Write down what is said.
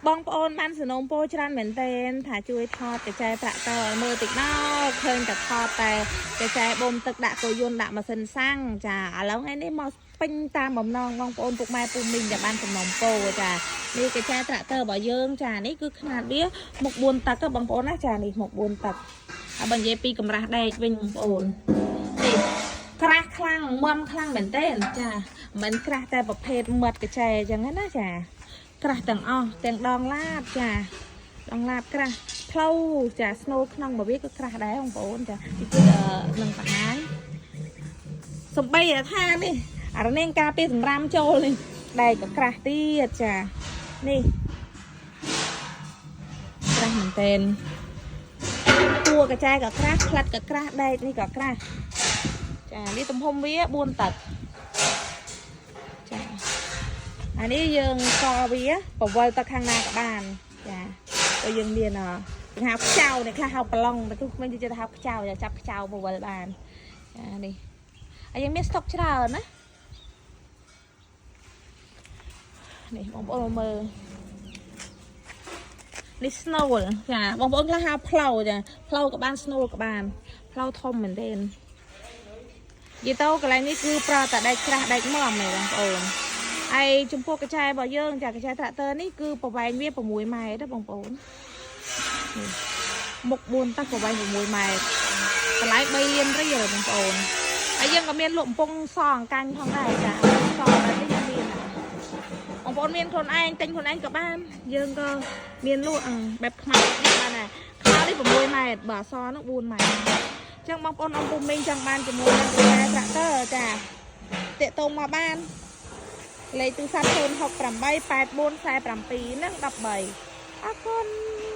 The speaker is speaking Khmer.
បងប្អូនបានសំណូមពរច្រើនមែនទែនថាជួយថតកញ្ចែត្រាក់ទ័រឲ្យមើលតិចមកឃើញតែថតតែកញ្ចែបូមទឹកដាក់គោយន្តដាក់ម៉ាស៊ីនសាំងចាឥឡូវថ្ងៃនេះមកពេញតាមបំណងបងប្អូនពុកម៉ែពូមីងដែលបានសំណូមពរចានេះកញ្ចែត្រាក់ទ័ររបស់យើងចានេះគឺខ្នាតវាមុខ4ទឹកហ៎បងប្អូនណាចានេះមុខ4ទឹកហើយបើនិយាយពីកម្រាស់ដែកវិញបងប្អូននេះក្រាស់ខ្លាំងមខ្លាំងមែនទែនចាមិនក្រាស់តែប្រភេទមាត់កញ្ចែអញ្ចឹងណាចា ក្រាស់ទាំងអស់ទាំងដងឡាបចាដងឡាបក្រាស់ផ្លូវចាស្នូលក្នុងរបស់វាក៏ក្រាស់ដែរបងប្អូនចាទីទៀតនឹងបង្ហាញសំបីថានេះអារនាងការពារសម្រាមចូលនេះដែកក៏ក្រាស់ទៀតចានេះក្រាស់មែនទែនតួកញ្ចែក៏ក្រាស់ផ្លិតក៏ក្រាស់ដែកនេះក៏ក្រាស់ចានេះទំហំវា4ទឹកចា អានេះយើងកវាពវល់ទៅខាងណាក៏បានចាក៏យើងមានគេហៅខ្ចៅនេះខ្លះហៅប្រឡងតែគឺក្មេងទៅហៅខ្ចៅចាចាប់ខ្ចៅពវល់បានចានេះហើយយើងមានស្តុកច្រើនណានេះបងប្អូនមកមើលនេះ snow ចាបងប្អូនខ្លះហៅផ្លូវចាផ្លូវក៏បាន snow ក៏បានផ្លូវធំមែនទែននិយាយទៅកន្លែងនេះគឺប្រើតែដែកក្រាស់ដែកមមឯងបងប្អូន ហើយចំពោះកញ្ចែរបស់យើងចាកញ្ចែត្រាក់ទ័រនេះគឺប្រវែងវា6ម៉ែត្រទេបងប្អូននេះមុខ4ទឹកប្រវែង6ម៉ែត្រតម្លៃ3លានរៀលបងប្អូនហើយយើងក៏មានលក់កំពង់សអង្កាញ់ផងដែរចាសបែបនេះយើងមានដែរបងប្អូនមានខ្លួនឯងទិញខ្លួនឯងក៏បានយើងក៏មានលក់បែបខ្មៅនេះបានដែរខ្មៅនេះ6ម៉ែត្របើអសនោះ4ម៉ែត្រអញ្ចឹងបងប្អូនអំពូមីងចង់បានជាមួយនឹងកញ្ចែត្រាក់ទ័រចាតាក់ទងមកបាន លេខទូរស័ព្ទ068 8447និង13អរគុណ។